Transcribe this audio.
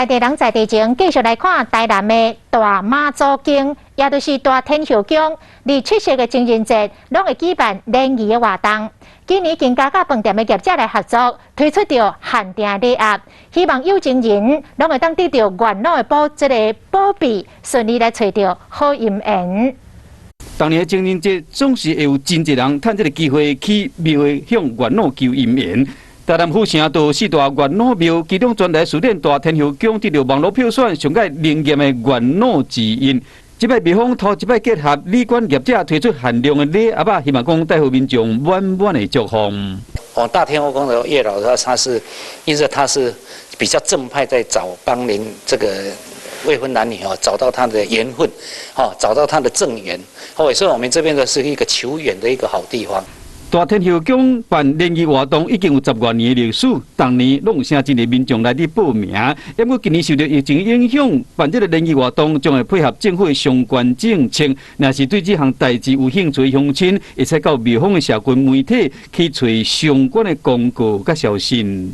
在地人在地情，繼續來看台南的大媽祖宮，也就是大天后宮，佇七夕的情人節，攏會舉辦聯誼的活動。今年更加佮飯店的業者來合作，推出著限定禮盒，希望有情人攏會當得著月老的保這个保庇，順利來揣著好姻緣。當年的情人節總是會有真濟人趁這个機會去廟會向月老求姻緣。台南府城的四大月老廟，其中專來試煉大天后宮得著網路票選上蓋靈驗的月老指引。這擺廟方頭一擺結合旅館業者推出限量的禮盒仔，希望講帶予民眾滿滿的祝福。哦，大天后宮的月老，他是，因為他是比較正派，在找幫您這個未婚男女哦，找到他的緣分，哦，找到他的正緣。哦，所以我們這邊的是一個求緣的一個好地方。大天后宮辦聯誼活動已經有10外年的歷史，逐年攏有誠濟民眾來佇報名。不過今年受著疫情影響，辦這个聯誼活動將會配合政府的相關政策。若是對這項代誌有興趣的鄉親，會使到廟方的社群媒體去揣相關的公告佮消息。